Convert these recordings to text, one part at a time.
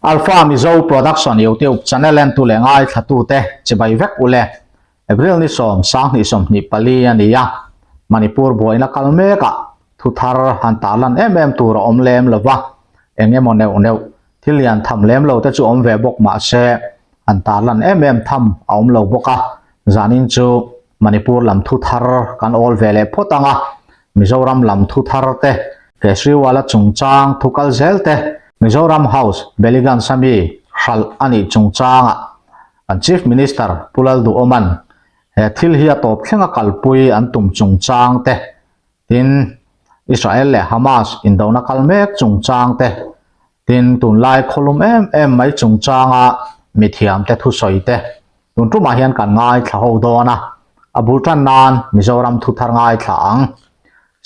Alpha Mizo Production YouTube channel entu leh ngaithlatute chibai vek ule. April ni sawm sanghnih 24 a ni a, Manipur buaina kal mekah thu thar han tarlan em em tur a awm lem lova, eng emaw neuh neuh thil lian tham lem lo te chu awm ve bawk mah se han tarlan em em tham a awm lo bawk a, zanin chu Manipur lam thu thar kan awl ve leh phawt ang a, Mizoram lam thu thar te, Kejriwal-a chungchang thu kal zel te, Mizoram House Beliganj-a mi hralh a nih chungchangah kan Chief Minister Pu Lalduhawma'n he thil hi a tawp thlenga kalpui an tum chungchang te, tin, Israel leh Hamas indona kal mek chungchang te, tin, tunlai khawlum em em mai chungchanga mithiamte thusawi te tun tumah hian kan ngaithla ho dawn a, a bul tan nan Mizoram thu thar ngaithla ang.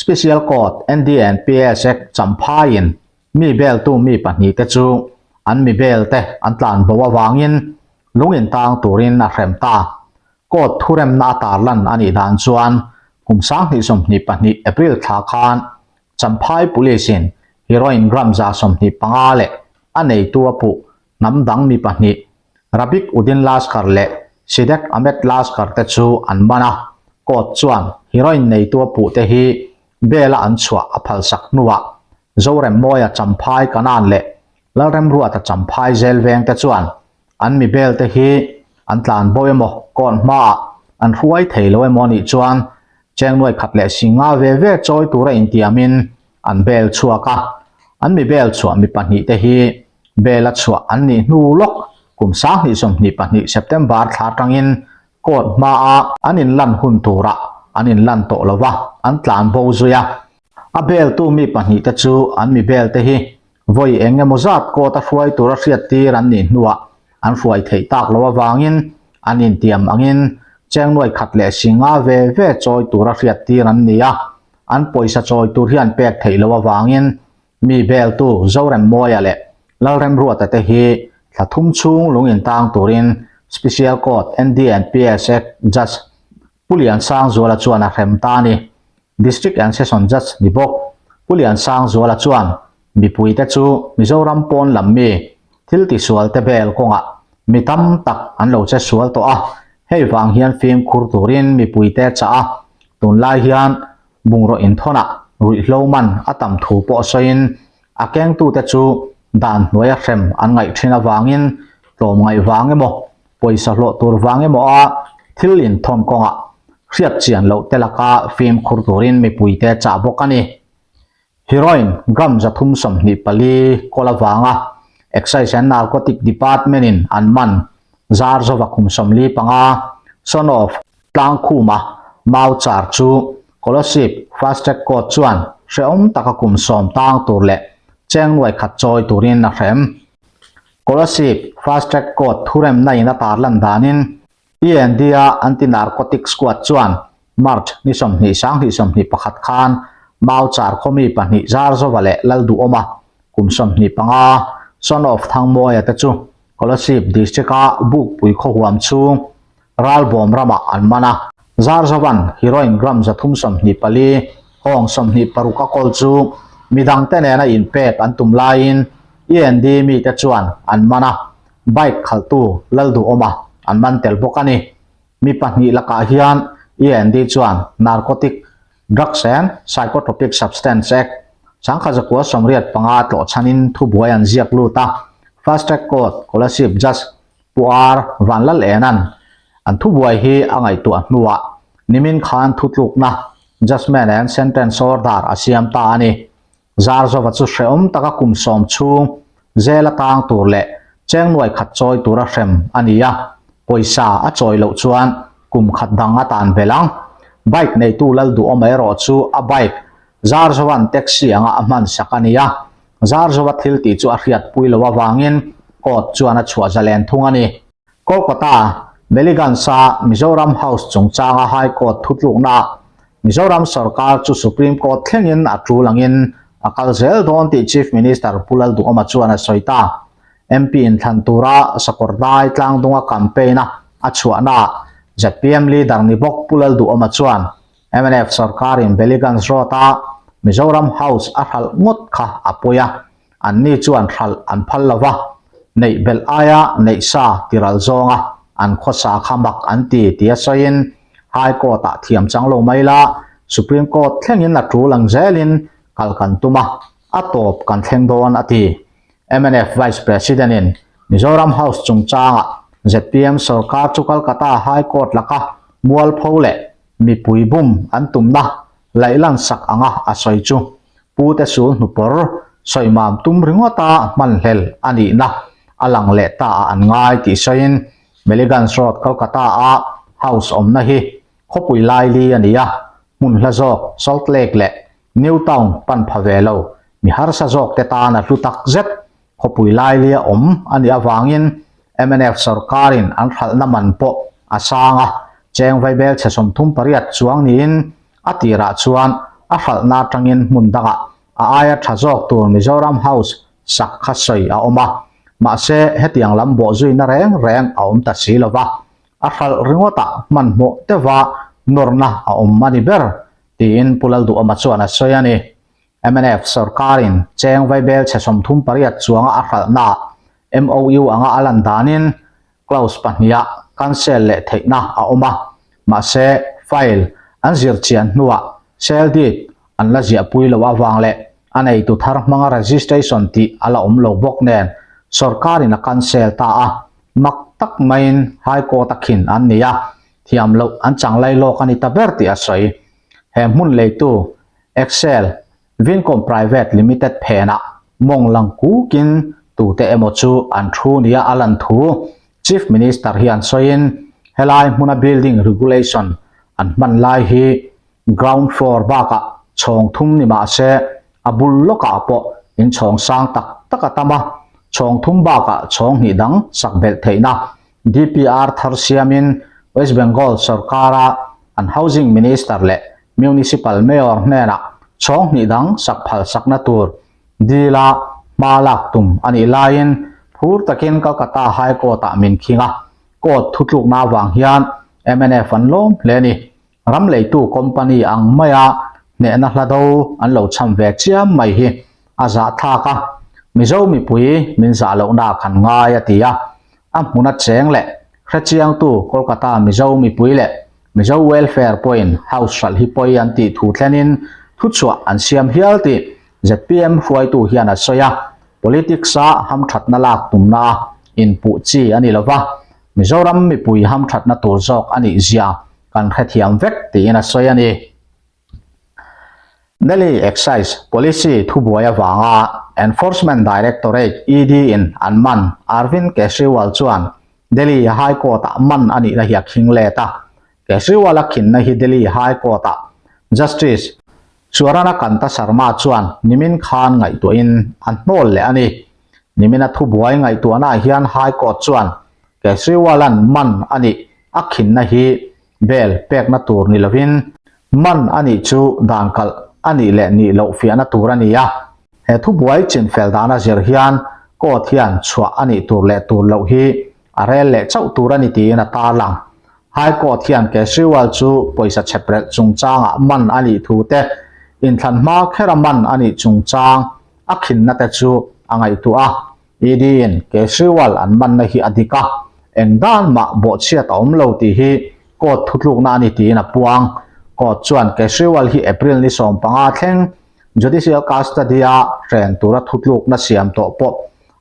Special Court NDNPS Act Champhaiin mi beltu mi pahnihte chu an mi belte an tlan bo avangin lung intang turin a hrem ta. Court thuremna a tarlan a nih dan chuan kum 2022 April thla khan Champhai Police in heroin gram 125 leh a neitu a puh hnam dang mi pahnih Rabik Uddin Laskar leh Sidek Ahmed Laskar te chu an man a, court chuan heroin neitu a puh te hi bail a an chhuah a phalsak hnuah Zoremmawia Champhai Kanan leh Lalremruata Champhai Zelveng te chuan an mi bail te hi an tlan bo emaw court hmaah an hruai thei lo emaw anih chuan chengnuai khat leh singa ve ve chawi tura intiamin an bail chhuak a, an mi bail chhuah mi pahnih te hi bail a chhuah an nih hnu lawk kum 2022 September thla atangin court hmaa an inlan hun turah an inlan tawh lo va, an tlan bo zui a. A bail tu mi pahnih te chu an mi bail te hi Vawi eng emaw zat court a hruai tura hriattir an nih hnuah an hruai theih tak loh avangin an intiam angin chengnuai khat leh singa ve ve chawi tura hriattir an ni a, an pawisa chawi tur hi an pek theih loh avangin mi beltu Zoremmawia leh Lalremruata te hi thla thum chhung lung intang turin Special Court NDNPS Act Judge Pu Liansangzuala chuan a hrem ta a ni. District and Session Judge ni bawk Pu Liansangzuala chuan mipuite chu Mizoram pawn lam mi thil tisual te bel kawngah mi tam tak an lo che sual tawh a, hei vang hian fimkhur turin mipuite chah a, tunlai hian bungraw inthawnah ruihhlo man a tam thu pawh sawiin a kengtute chu dan hnuaia hrem an ngaih thin avangin tlawmngaih vang emaw pawisa hlawh tur vang emaw a thil inthawn kawngah hriat chian loh te laka fimkhur turin mipuite chah bawk a ni. Heroin gram 324 kawl avanga Excise and Narcotic Department in an man zar zova kum 45, son of Tlangkhuma mau char chu Kolasib Fast Track Court chuan hrehawm taka kum sawm tang tur leh cheng nuai khat chawi turin a hrem. Kolasib Fast Track Court thuremna in a tarlan danin END-a Anti-Narcotic Squad chuan March ni 20 2021 khan Mau char khawmi pahnih Zarzova leh Lalduhawma kum 25, son of Thangmawia te chu Kolasib District-a Bukpui khaw huam chhung Ralbawm ramah an man a. Zarzovan heroin gram 324, hawng 26 a kawl chu midangte nena inpek an tum laiin END mite chuan an man a, bike khalhtu Lalduhawma an man tel bawk a ni. Mi pahnih lakah hian END chuan Narcotic Drugs and Psychotropic Substance Act 1985 tlawh chhanin thubuai an ziak lut a, Fast Track Court Kolasib Judge Pu Ar Vanlal Enan an thubuai hi a ngaihtuah hnuah nimin khan thutlukna Judgement and Sentence Order a siam ta a ni. Zarzova chu hrehawm taka kum sawm chhung jail a tang tur leh chengnuai khat chawi tura hrem a ni a, pawisa a chawi loh chuan kum khat dang a tan belh ang. Bike neitu Lalduhawma erawh chu a bike Zarzova'n taxi anga a hman sak a ni a, Zarzova thil tih chu a hriatpui loh avangin court chuan a chhuah zalen thung a ni. Kolkata, Beliganj-a Mizoram House chungchanga High Court thutluknaah Mizoram sorkar chu Supreme Court thlengin a tul angin a kal zel dawn tih Chief Minister Pu Lalduhawma chuan a sawi ta. MP inthlan tura Sakawrdai tlangdunga campaign-a a chhuahnaah zpm leader ni bawk Pu Lalduhawma chuan mnf sorkarin Beliganj Road-a Mizoram House a hralh ngawt kha a pawi a, anni chuan hralh an phal lo va. Neih belh aia neih sa tiral zawnga an khawsa kha mak an ti tia sawiin High Court-ah thiam chang lo mai la, Supreme Court thlengin a tul ang zelin kal kan tum a, a tawp kan thleng dawn a ti. Mnf Vice President-in Mizoram House chungchangah zpm sorkar chu Calcutta High Court laka mualpho leh mipui bum an tumna laihlan sak anga a sawi chu Pute sul hnupawr sawimam tum ringawta hmanhlel a nihna a lang leh ta ah an ngai tih sawiin Meligans Road Kolkata-a house awmna hi khawpui laili a ni a, hmun hla zawk Salt Lake leh New Town pan pha ve lo mi harsa zawkte tan a hlu tak zet. Khawpui lailia awm a nih avangin mnf sorkarin an hralhna man pawh a sang a, cheng vaibel chhe 38 chuang niin a tirah chuan a hralhna atangin hmun dangah a aia tha zawk tur Mizoram House sak kha sawi a awm a, mahse hetiang lam bawhzuina reng reng a awm ta si lova, a hralh ringawtah hmanhmawh deuha nawrna a awm a ni ber tiin Pu Lalduhawma chuan a sawi a ni. Mnf sorkarin cheng vaibel chhe 38 chuanga a hralhnaah MOU anga a lan danin clause pahniha cancel leh theihna a awm a, mahse file an zir chian hnuah sale deed an la ziahpui loh avang leh a neitu thar hmanga registration tih a la awm lo bawk nen sorkarin a cancel ta a, mak tak maiin High Court a khin an ni a, thiam loh an chang lailawk a ni ta ber tih a sawi. He hmun leitu Excel, Vincom Private Limited phenah mawng lang kukin tute emaw chu an thu nia a lan thu Chief Minister hian sawiin helai hmuna building regulation an hman lai hi ground floor bakah chhawng thum ni mah se a bul lawkah pawh inchhawng sang tak tak a tam a, chhawng thum bakah chhawng hnih dang sak belh theihna DPR thar siamin West Bengal sorkara an Housing Minister leh Municipal Mayor hnenah chhawng hnih dang sak phal sakna tur dila hma lak tum a nih laiin phur takin Calcutta High Court-ah min khing a, court thutlukna avang hian mnf an lawm hle a ni. Ram leitu company ang maia hnehna hla do an lo cham ve chiam mai hi a zahthlak a, Mizo mipui min zah lohna kan ngai a ti a, a hmuna cheng leh hrechiangtu Kolkata Mizo mipui leh Mizo Welfare pawhin House hralh hi pawi an tih thu thlenin thuchhuah an siam hial tih zpm hruaitu hian a sawi a, politics-a hamthatna lak tumna a inpuh chi a ni lova, Mizoram mipui hamthatna tur zawk a nih zia kan hrethiam vek tiin a sawi a ni. Delhi Excise Policy thubuai avanga Enforcement Directorate, ED, in an man Arvind Kejriwal chuan Delhi High Court-ah man a nihna hi a khing let a. Kejriwal a khinna hi Delhi High Court-ah Justice Swarana Kanta Sharma chuan nimin khan ngaihtuahin a hnawl leh a ni. Nimina thubuai ngaihtuahnaah hian High Court chuan Kejriwal-a'n man a nih a khinna hi bail pekna tur ni lovin man a nih chu dan kalh a nih leh nih loh fiahna tur a ni a. He thubuai chinfel dana zir hian court hian chhuah a nih tur leh tur loh hi a rel leh chauh tur a ni tiin a tarlang. High Court hian Kejriwal chu pawisa chheprelh chungchangah man a nih thu te, inthlan hma khera man a nih chungchang a khinna te chu a ngaihtuah a. ED in Kejriwal an manna hi a dik a, eng dan mah bawhchhiat a awm lo tih hi court thutlukna a ni tiin a puang. Court chuan Kejriwal hi April ni 15 thleng Judicial custody-a hren tura thutlukna siam tawh pawh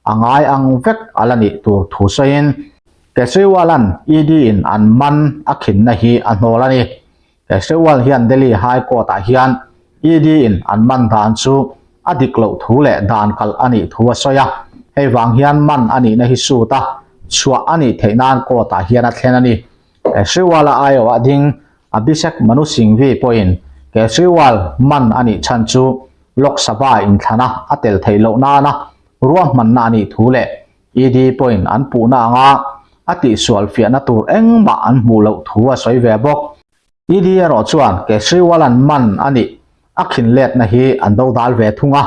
a ngai ang vek a la nih tur thu sawiin Kejriwal-a'n ED-in an man a khinna hi a hnawl a ni. Kejriwal hian Delhi High Court-ah hian ED-in an man dan chu a dik loh thu leh dan kalh a nih thu a sawi a, hei vang hian man a nihna hi suit a chhuah a nih theih nan court-ah hian a thlen a ni. Kejriwal-a aiawh a ding Abhishek Manu Singhvi pawhin Kejriwal man a nih chhan chu Lok Sabha inthlana a tel theih loh nana ruahmanna a nih thu leh ED pawhin an puhna anga a tihsual fiahna tur engmah an hmuh loh thu a sawi ve bawk. ED erawh chuan Kejriwal-a'n man a nih a khinletna hi an dodal ve thung a,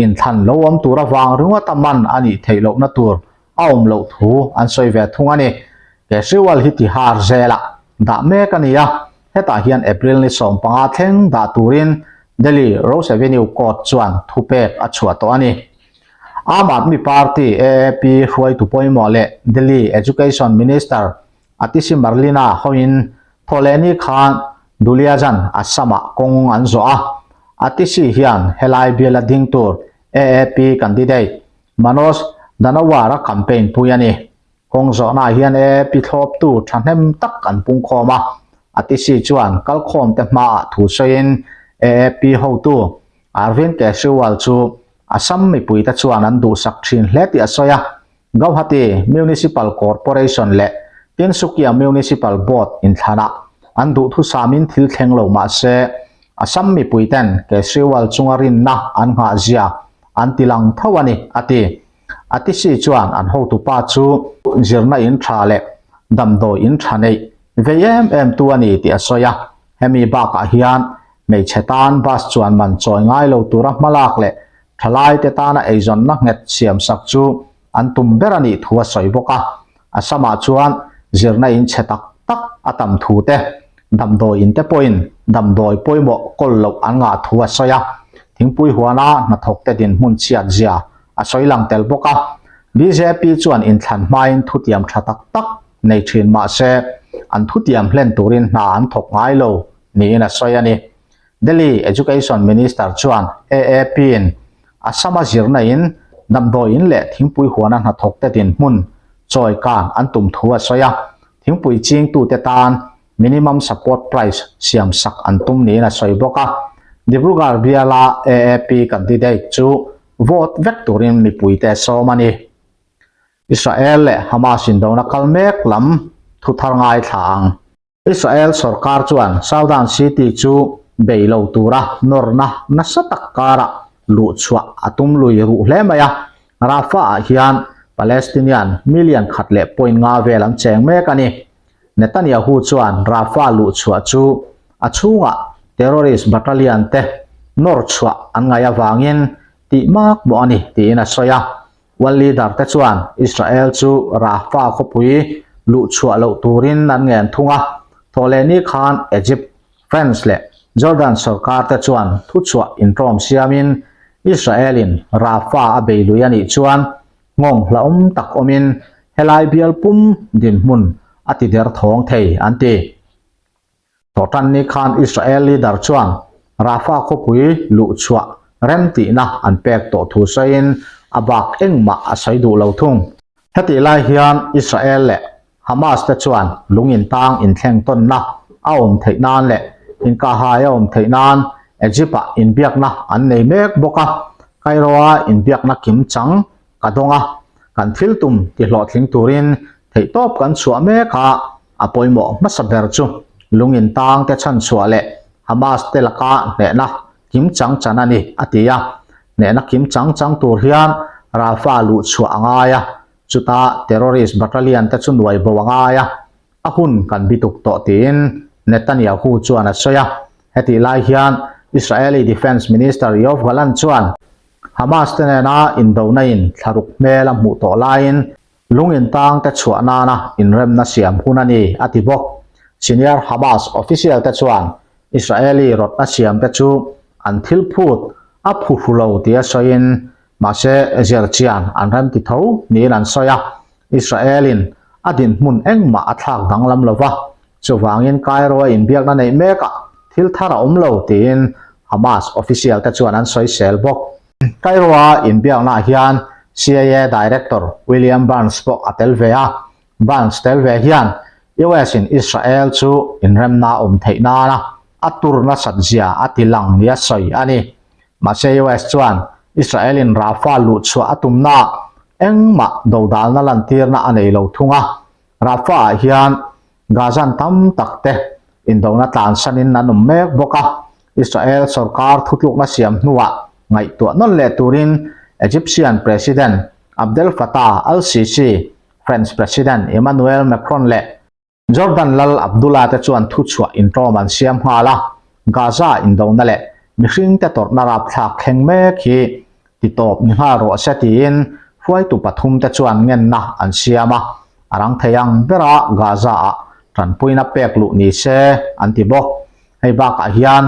inthlan lo awm tur avang ringawta man a nih theih lohna tur a awm loh thu an sawi ve thung a ni. Kejriwal hi Tihar zelah dah mek a ni a, hetah hian April ni 15 thleng dah turin Delhi Rouse Avenue Court chuan thupek a chhuah tawh a ni. Aam Aadmi Party, AAP, hruaitu pawimawh leh Delhi Education Minister Atishi Marlina hoin Thawhlehni khan Duliajan, Assam-ah kawng an zawh a. Atishi hian helai biala ding tur AAP candidate Manoj Danowar-a campaign pui a ni. Kawng zawhnaah hian AAP thlawptu thahnem tak an pungkhawm a. Atishi chuan kalkhawmte hmaah thu sawiin AAP hotu Arvind Kejriwal chu Assam mipuite chuan an duhsak thin hle tih a sawi a. Gauhati Municipal Corporation leh Tinsukia Municipal Board inthlanah an duhthusamin thil thleng lo mah se, Assam mipuiten Kejriwal chunga rinna an nghahzia an tilang tho a ni, a ti. Atishi chuan an hotupa chu zirna in tha leh damdawi in tha neih vei em em tu a ni tih a sawi a. Hemi bakah hian hmeichhe tan bus chuan man chawi ngai lo tura hmalak leh thalaite tana eizawnna nghet siamsak chu an tum ber a nih thu a sawi bawk a. Assam-ah chuan zirna in chhe tak tak a tam thu te, damdawi in te pawhin damdawi pawimawh kawl loh an ngah thu a sawi a. Thingpui huana hnathawkte dinhmun chhiat zia a sawi lang tel bawk a. Bjp chuan inthlan hmain thutiam tha tak tak nei thin mah se an thutiam hlen turin hna an thawk ngai lo niin a sawi a ni. Delhi Education Minister chuan AAP-in Assam-a zirna in damdawi in leh thingpui huana hnathawkte dinhmun chawi kan an tum thu a sawi a, thingpui chingtute tan minimum support price siam sak an tum niin a sawi bawk a. Dibrugarh biala AAP candidate chu vote vek turin mipuite sawm a ni. Israel leh Hamas indona kal mek lam thu thar ngaithla ang. Israel sorkar chuan Southern City chu bei lo tura nawrna nasa tak karah luhchhuah a tum lui ruh hle mai a. Rafah-ah hian Palestinian million khat leh point nga vel an cheng mek a ni. Netanyahu chuan Rafah luhchhuah chu a chhungah terrorist battalion te nawr chhuah an ngaih avangin tih mak mawh a ni tiin a sawi a. World leader te chuan Israel chu Rafah khawpui luhchhuah loh turin an ngen thung a, thawhlehni khan Egypt, France leh Jordan sorkar te chuan thuchhuah inṭawm siamin Israel-in Rafah a bei lui a nih chuan nghawng hlauhawm tak awmin helai bial pum dinhmun a ti derthawng thei an ti. Thawhtanni khan Israel leader chuan Rafah khawpui luhchhuah remtihna an pek tawh thu sawiin a bak engmah a sawi duh lo thung. Hetih lai hian Israel leh Hamas te chuan lung intang inthleng tawnna a awm theih nan leh inkahhai a awm theih nan Egypt-ah inbiakna an nei mek bawk a, Cairo-a inbiakna kimchang ka dawng a, kan thil tum tihlawhtling turin theihtawp kan chhuah mek a, a pawimawh hmasa ber chu lung intang te chhanchhuah leh Hamas te laka hnehna kim chang chan a ni, a ti a. Hnehna kim chang chang tur hian Rafah luhchhuah a ngai a, chuta terrorist battalion te chu nuai bo a ngai a, a hun kan bituk tawh tiin Netanyahu chuan a sawi a. Hetih lai hian Israeli Defence Minister Yoav Gallant chuan Hamas te nena indona in thlaruk hmel a hmuh tawh laiin lung intang te chhuah nana inremna siam hun a ni, a ti bawk. Senior Hamas official te chuan Israeli rawtna siam te chu an thil phut a phuhru lo tia sawiin mahse zirchian an remti tho niin an sawi a. Israel-in a dinhmun engmah a thlak danglam lo va, chuvangin Cairo-a inbiakna neih mekah thil thar a awm lo tiin Hamas official te chuan an sawisel bawk. Cairo-a inbiaknaah hian CIA Director William Burns pawh a tel ve a, Burns tel ve hian US-in Israel chu inremna a awm theih nana a tur nasat zia a ti lang nia sawi a ni. Mahse US chuan Israel-in Rafah luhchhuah a tumnaah engmah dodalna lantirna a nei lo thung a. Rafah-ah hian Gazan tam tak te indona tlansanin an awm mek bawk a. Israel sorkar thutlukna siam hnuah ngaihtuah nawn leh turin Egyptian President Abdel Fattah al-Sisi, French President Emmanuel Macron leh Jordan Lal Abdullah te chuan thuchhuah inṭawm an siam nghal a, Gaza indona leh mihringte tawrhna rapthlak thleng mek hi titawp ni nghal rawh se tiin hruaitu pathumte chuan ngenna an siam a, a rang thei ang bera Gaza-ah tanpuina pek luh ni se an ti bawk. Hei bakah hian.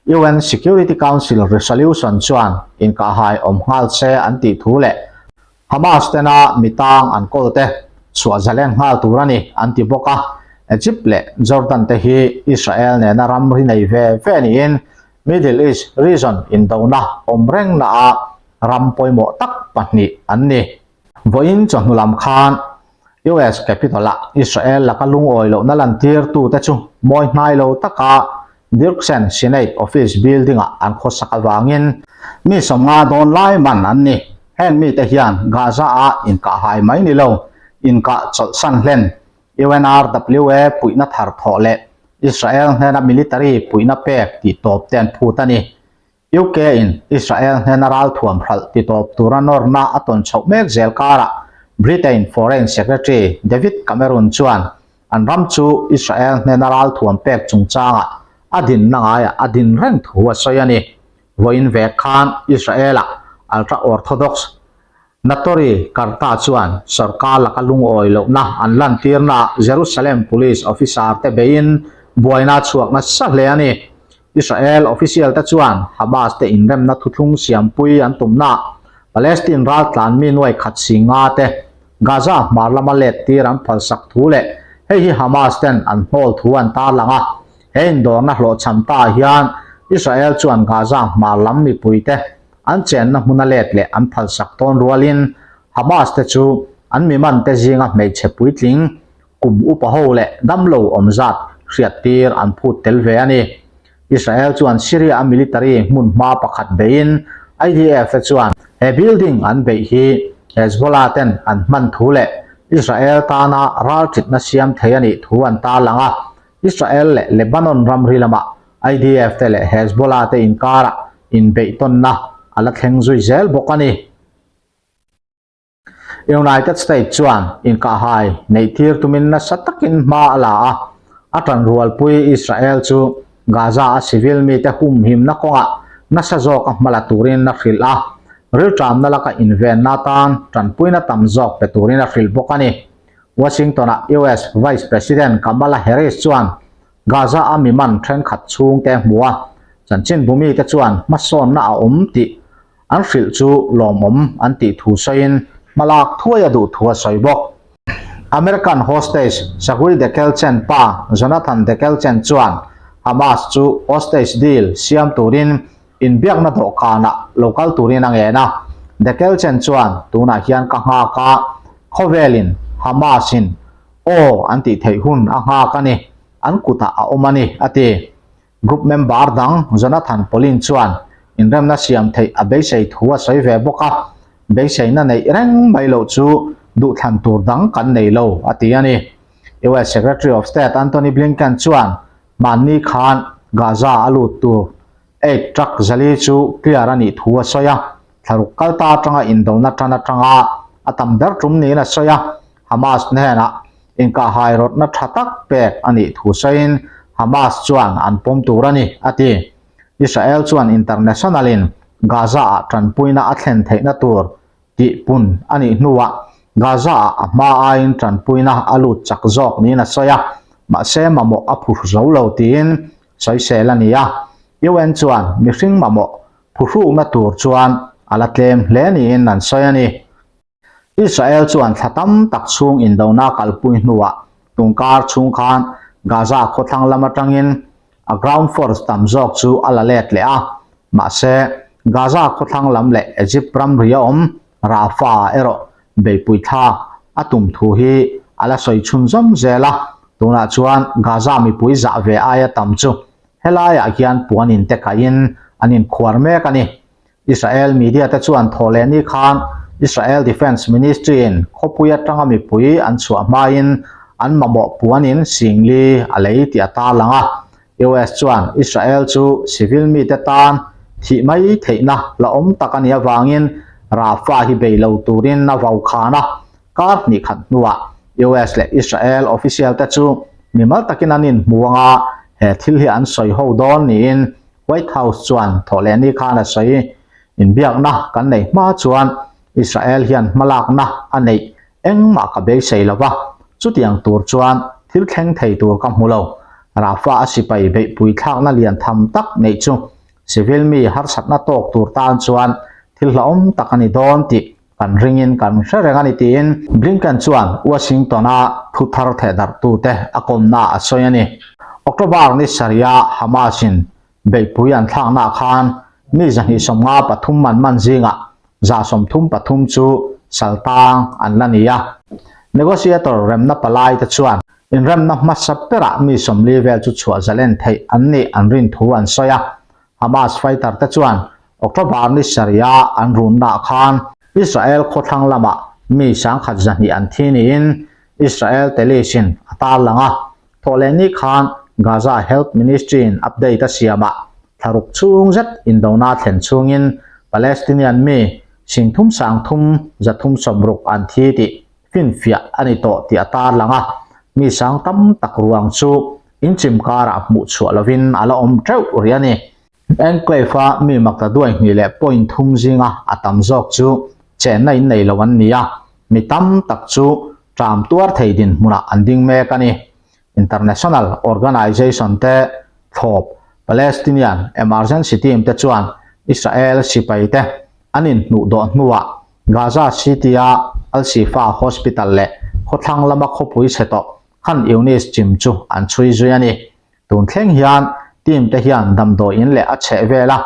UN Security Council resolution chuan inkahhai awm nghal se an tih thu leh Hamas tena mi tang an kawl te chhuah zalen nghal tur a ni an ti bawk a. Egypt leh Jordan te hi Israel nena ramri nei ve ve niin Middle East region indona awm rengna ah ram pawimawh tak pahnih an ni. Vawiin chawhnu lam khan US Capitol ah Israel laka lungawi lohna lantirtute chu mawi hnai lo taka Dirksen Senate Office building ah an khawsak avangin mi 50 dawn lai man an ni. Heng mite hian Gaza ah inkahhai mai ni lo, inkah chawlhsan hlen UNRWA puihna thar thawh leh Israel hnena military puihna pek tih tawp te an phut a ni. UK in Israel hnena ralthuam hralh ti tawp tura nawrna a tawn chhoh mek zel karah Britain Foreign Secretary David Cameron chuan an ram chu Israel hnena ralthuam pek chungchangah a dinna ngaiah a din reng thu a sawi a ni. Vawiin vek khan Israel-ah ultra-Orthodox Natori Karta chuan sorkar laka lungawi lohna an lantirnaah Jerusalem Police officer te beiin buaina a chhuak nasa hle a ni. Israel official te chuan Hamas te inremna thuthlung siampui an tumnaah Palestine raltlan mi nuai khat si nga te Gaza hmar lama let tir an phalsak thu leh hei hi Hamas ten an hnawl thu an tarlang a. He indawrna hlawhchham ta hian Israel chuan Gaza hmar lam mipui te An chenna hmuna let leh an phalsak tawn rualin Hamas te chu an miman te zinga hmeichhe puitling, kum upa ho leh damlo awm zat hriattir an phut tel ve a ni. Israel chuan Syria a military hmun hma pakhat beiin IDF te chuan he building an beih hi Hezbollah ten an hman thu leh Israel tana ralṭitna siam thei a nih thu an tarlang a, Israel leh Lebanon ramri lamah IDF te leh Hezbollah te inkarah inbeihtawnna a la thleng zui zel bawk a ni. United States chuan inkahhai neihtir tumin nasa takin hma a la a, a tanrualpui Israel chu Gaza a civil mite humhimna kawngah nasa zawka hma la turin a hrilh a, rilṭamna laka invenna atan ṭanpuina tam zawk pe turin a hrilh bawk a ni. Washington-a US Vice President Kamala Harris chuan Gaza a mi man thenkhat chhungte hmu a, chanchinbu mite chuan hmasawnna a awm tih an hrilh chu lawmawm an tih thu sawiin hmalak thuai a duh thu a sawi bawk. American hostage Sagui Dekelchen pa Jonathan Dekelchen chuan Hamas chu hostage deal siam turin inbiakna dawhkanah lo kal turin a ngen a. Dekelchen chuan tunah hian ka nghak a, khawvelin Hamas-in Aw, an tih theih hun a nghak a ni, an kutah a awm a ni, a ti. Group member dang Jonathan Polin chuan inremna siam theih a beisei thu a sawi ve bawk a, Beiseina neih reng mai loh chu duhthlan tur dang kan nei lo, a ti a ni. US Secretary of State Antony Blinken chuan hmanni khan Gaza a lut tur Aid truck zali chu clear a nih thu a sawi a, thlaruk kalta atanga indona tan atanga a tam ber tum niin a sawi a, Hamas hnenah inkahhai rawtna tha tak pek a nih thu sawiin Hamas chuan an pawm tur a ni, a ti. Israel chuan international in Gaza-ah tanpuina a thlen theihna tur tih pun a nih hnuah Gaza-ah a hma aiin tanpuina a lut chak zawk niin a sawi a, mahse mamawh a phuhru zo lo tiin sawisel a ni a. UN chuan mihring mamawh phuhrukna tur chuan a la tlem hle niin an sawi a ni. Israel chuan thla tam tak chhung indona kalpui hnuah tungkar chhung khan Gaza khawthlang lam atangin a ground force tam zawk chu a la let leh a, mahse Gaza khawthlang lam leh Egypt ramri a awm Rafah erawh beihpui thlak a tum thu hi a la sawi chhunzawm zel a, tunah chuan Gaza mipui zah ve aia tam chu helaiah hian puan in te kaihin an inkhuar mek a ni. Israel media te chuan thawhleh ni khan Israel Defence Ministry in khawpui atanga mipui an chhuah hmain an mamawh puanin singli a lei tih a tarlang a. US chuan Israel chu civil mite tan thih mai theihna la awm tak a nih avangin Rafah hi bei lo turin a vau khan a. Kar hnih khat hnuah US leh Israel official te chu mimal takin an inhmu anga he thil hi an sawi ho dawn niin White House chuan thawhlehni khan a sawi. Inbiakna kan nei hma chuan Israel hian hmalakna a neih engmah ka beisei lo va, chutiang tur chuan thil thleng thei tur ka hmu lo. Rafah a sipai beihpui thlakna lian tham tak neih chu. Civil mi harsatna tawk tur tan chuan thil hlauhawm tak a ni dawn tih kan ringin kan hre reng a ni tiin Blinken chuan Washington-a thu thar thehdarhtute a kawmna a sawi a ni. October ni sarih-a Hamas-in beihpui an thlaknaah khan mi 253 man man zingah 133 chu saltang an la ni a. Negotiator remna palaite chuan Inremna hmasa berah mi 40 vel chu chhuah zalen theih an nih an rin thu an sawi a. Hamas fighter te chuan October ni sarih-a an runnaah khan Israel khawthlang lamah mi 1,200 an thi niin Israel Television a tarlang a. Thawhlehni khan Gaza Health Ministry-in update a siamah thlaruk chhung zet indona thlen chhungin Palestinian mi 3,360 an thi tih finfiah a ni tawh tih a tarlang a, mi sang tam tak ruang chu inchim karah hmuh chhuah lovin a la awm teuh rih a ni. Enclave-a mi makta duai hnih leh point thum zinga a tam zawk chu chenna in nei lo an ni a, mi tam tak chu ṭam tuar thei dinhmunah an ding mek a ni. International organization te thlawp Palestinian emergency team te chuan Israel sipai te an inhnuh dawh hnuah Gaza City-a Al-Shifa Hospital leh khawthlang lama khawpui chhe tawh Khan Younis chim chu an chhui zui a ni. Tun thleng hian team te hian damdawi in leh a chheh vela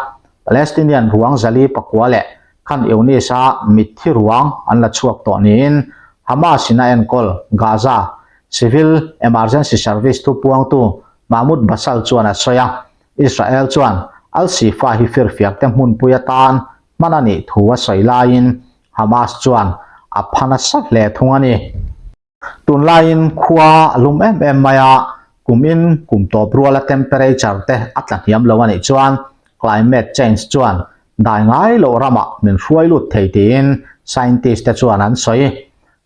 Palestinian ruang zali pakua leh Khan Younis-a mitthi ruang an la chhuak tawh niin Hamas in a enkawl Gaza Civil Emergency Service thupuangtu Mahmoud Bassal chuan a sawi a. Israel chuan Al-Shifa hi firfiak te hmunpui atan hman a nih thu a sawi laiin Hamas chuan a pha nasa hle thung a ni. Tunlaiin khua a lum em em mai a, kumin kum tawp ruala temperature te a tla hniam lo a nih chuan climate change chuan dai ngai loh ramah min hruai lut thei tiin scientist te chuan an sawi.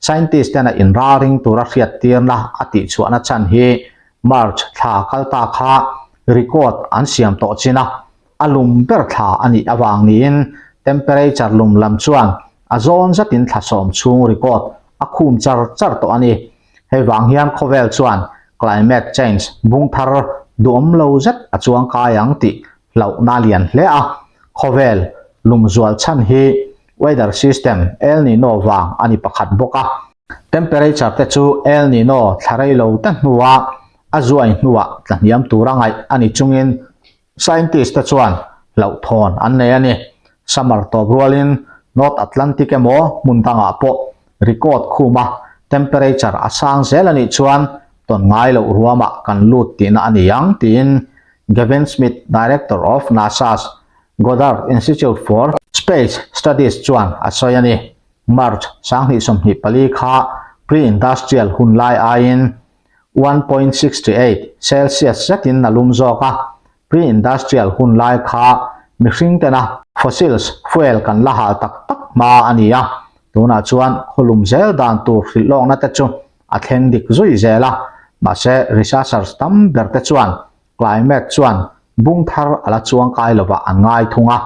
Scientist tena inralring tura hriattirna a tihchhuahna chhan hi March thla kal ta kha record an siam tawh chin a, a lum ber thla a nih avang niin temperature lum lam chuan a zawn zatin thla sawm chhung record a khum char char tawh a ni. Hei vang hian khawvel chuan climate change bung thar duhawm lo zet a chuang kai ang tih hlauhna a lian hle a, khawvel lum zual chhan hi weather system El Nino vang a ni pakhat bawk a. Temperature te chu El Nino thla rei lo te hnua a zuai hnuah tla hniam tura ngaih a ni chungin Scientist te chuan hlauhthawn an nei a ni. Summer tawp rualin North Atlantic emaw hmun dangah pawh record khuma temperature a sang zel a nih chuan tawn ngai loh ruamah kan lut tihna a ni ang tiin Gavin Smith, Director of NASA's Goddard Institute for Space Studies chuan a sawi a ni. March 2024 kha pre-industrial hun lai aiin 1.68 Celsius zetin a lum zawk a, pre-industrial hun lai kha mihring tena fossils fuel kan la hal tak tak hma a ni a, tunah chuan khawlum zel dan tur hrilh lawkna te chu a thleng dik zui zel a, mahse researchers tam ber te chuan climate chuan bung thar a la chuang kai lovah an ngai thung a,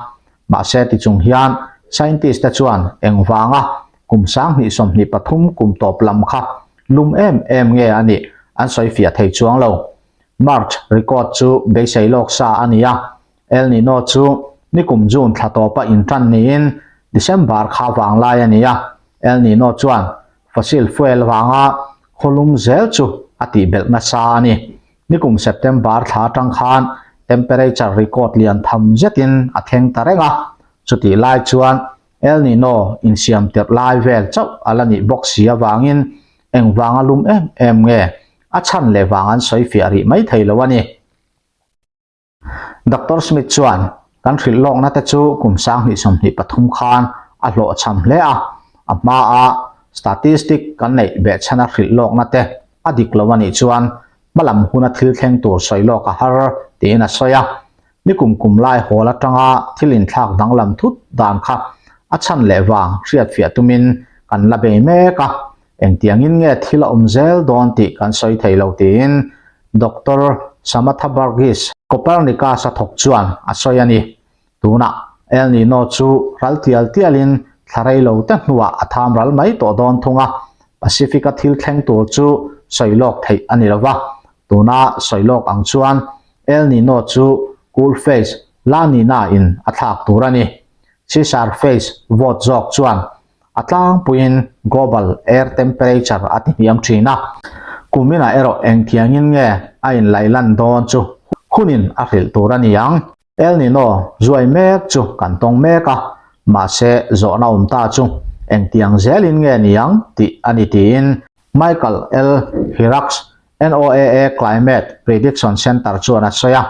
mahse tichung hian scientist te chuan engvanga kum 2023 kum tawp lam kha lum em em nge a nih an sawi fiah thei chuang lo. March record chu beisei lawk sa a ni a, El Nino chu nikum June thla tawpa intan niin December kha vanglai a ni a, El Nino chuan fossil fuel vanga khawlum zel chu a tihbelh nasa a ni. Nikum September thla atang khan temperature record lian tham zetin a thleng ta reng a, chutih lai chuan El Nino insiam tirh lai vel chauh a la nih bawk si avangin engvanga lum em em nge a chhan leh vang an sawi fiah rih mai thei lo a ni. Doctor Smith chuan kan hrilh lawkna te chu kum 2023 khan a hlawhchham hle a, a hmaa statistic kan neih behchhana hrilh lawkna te a dik lo a nih chuan hmalam huna thil thleng tur sawi lawk a har tiin a sawi a. Nikum kum lai hawl atanga thil inthlak danglam thut dan kha a chhan leh vang hriatfiah tumin kan la bei mek a, engtiangin nge thil a awm zel dawn tih kan sawi thei lo tiin Doctor Samatha Varghese Copernicus a thawk chuan a sawi a ni. Tunah El Nino chu ral tial tialin thla rei lo te hnuah a tham ral mai tawh dawn thung a, Pacific-a thil thleng tur chu sawi lawk theih a ni lo va, tuna sawi lawk ang chuan El Nino chu cool phase. La Nina in a thlak tur a ni. Sea surface vawt zawk chuan a tlangpuiin global air temperature a ti hniam thin a. Kuminah erawh engthiangin nge a inlailan dawn chu hunin a hrilh tur a ni ang. El Nino zuai mek chu kan tawng mek a, mahse zawhna awm ta chu engtiang zelin nge ni ang tih a ni tiin Michael L. Hirax, NOAA Climate Prediction Center chuan a sawi a.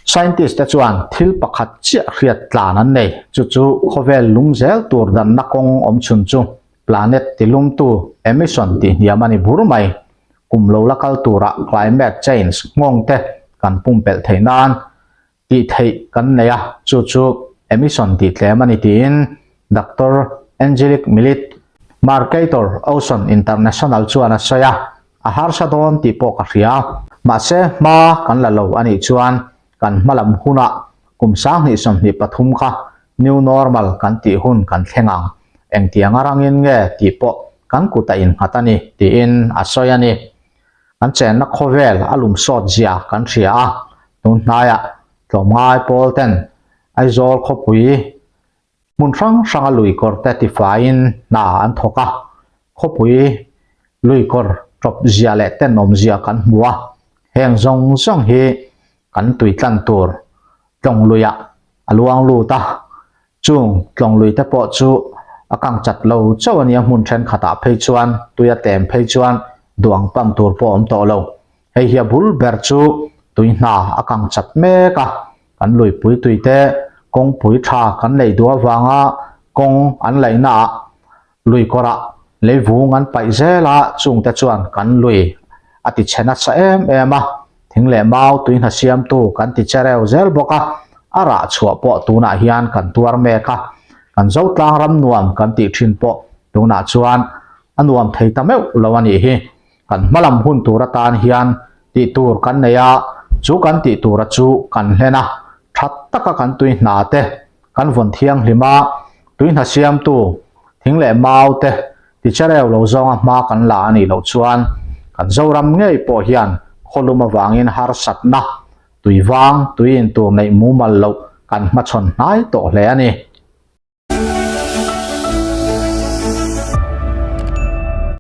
Scientist te chuan thil pakhat chiah hriat tlan an nei, chu chu khawvel lung zel tur danna kawng awm chhun chu planet tilumtu emission tih hniam a ni bur mai. Kum lo la kal turah climate change nghawng te kan pumpelh theih nan tih theih kan nei a, chu chu emission tih tlem a ni tiin Doctor Angelique Millet, Mercator Ocean International chuan a sawi a, a harsa dawn tih pawh ka hria. Mahse hma kan la lo a nih chuan kan hmalam hunah kum 2023 kha new normal kan tih hun kan thleng ang, engtiang a rangin nge tih pawh kan kut a innghat a ni tiin a sawi a ni. Kan chenna khawvel a lum sawt zia kan hria a, tun hnaiah tlawmngai pawl ten Aizawl khawpui hmun hrang hranga lui kawr te tifaiin hna an thawk a, khawpui lui kawr tawp zia leh tenawm zia kan hmu a, heng zawng zawng hi kan tui tlan tur tlawng luiah a luang lut a, chung tlawng lui te pawh chu a kang chat lo chauh a nia hmun thenkhatah phei chuan tui a tlem phei chuan duang pan tur pawh a awm tawh lo. Hei hi a bul ber chu tui hna a kang chat mek a, kan luipui tui te kawngpui tha kan neih duh avanga kawng an laihnaah lui kawrah leivung an paih zel a, chungte chuan kan lui a ti chhe nasa em em a, thing leh mau tui hna siamtu kan ti che reu zel bawk a, a rah chhuah pawh tunah hian kan tuar mek a, kan Zotlang ram nuam kan tih thin pawh tunah chuan a nuam thei ta meuh lo a nih hi. Kan hmalam hun tur atan hian tih tur kan nei a, chu kan tih tura chu kan hlen a, tha taka kan tui hna te kan vawn thianghlim a, tui hna siamtu thing leh mau te ti chereu lo zawnga hma kan la a nih loh chuan kan Zoram ngei pawh hian khawlum avangin harsatna, tui vang, tui in tur neih mumal loh kan hmachhawn hnai tawh hle a ni.